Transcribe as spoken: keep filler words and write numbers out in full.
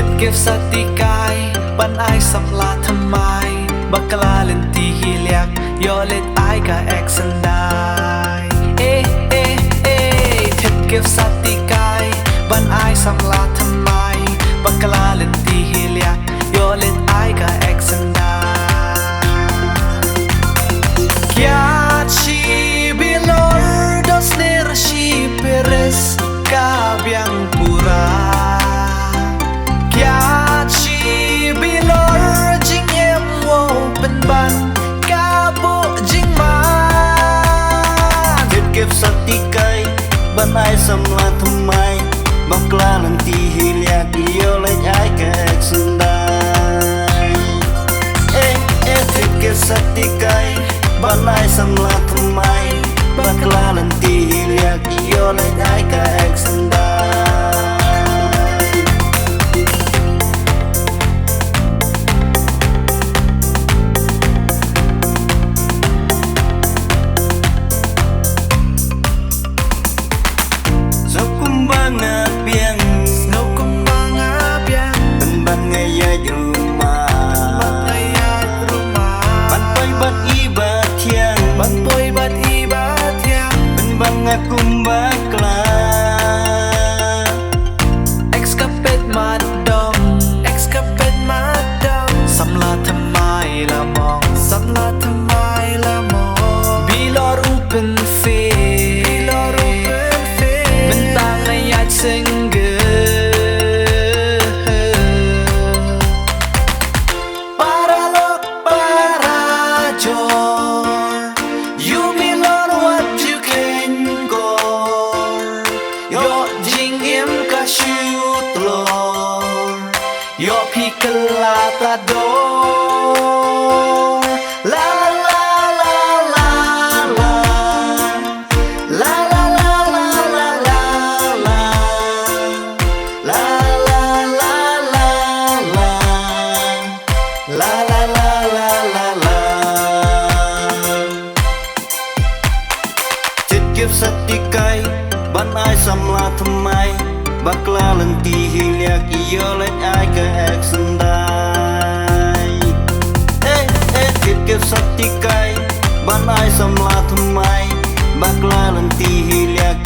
Kip sati kai, ban ai samla thymmai, bakla lynti hi liak, ïoh leit ai ka action dai. Eh, eh, eh, tip kip sati kai, ban ai samla thymmai, bakla lynti hi liak, ïoh leit ai ka action dai. Kiat shi bilor dos ner shi peres ka biang pura. Kiat shi bilor jingem wow pynban ka buh jingman. Tip kip sati kai, ban ai samla thymmai, bakla lynti hi liak, ïoh leit ai ka action dai. Eh, eh, tip kip sati kai, ban ai samla thymmai, bakla lynti hi liak, ïoh leit ai ka action dai. Sngewbha nga biang, sngewbha nga biang, pynban nga ïaid ruh ma, pynban nga ïaid ruh ma, ban poi bad i Bah Thiang, ban poi bad i Bah Thiang, pynban nga kum bakla. Ex ka peit mat dong, ex ka peit mat dong. Samla thymmai la mong, samla thymmai la mong. Bilor u pynfit, bilor u pynfit. Mynta nga ïaid single. Paralok parajor, ïoh bilor wat ju kheiñ kor. Ïoh jingim ka shu tlor, ïoh phi kylla ta dor. La la la la la la. La la la la la la la. La la la la la la. La la la la la la. Tip kip sati kai, ban ai samla thymmai, bakla lynti hi liak, ïoh leit ai ka action dai. Eh, eh, tip kip sati kai, ban ai samla thymmai, bakla lynti hi liak,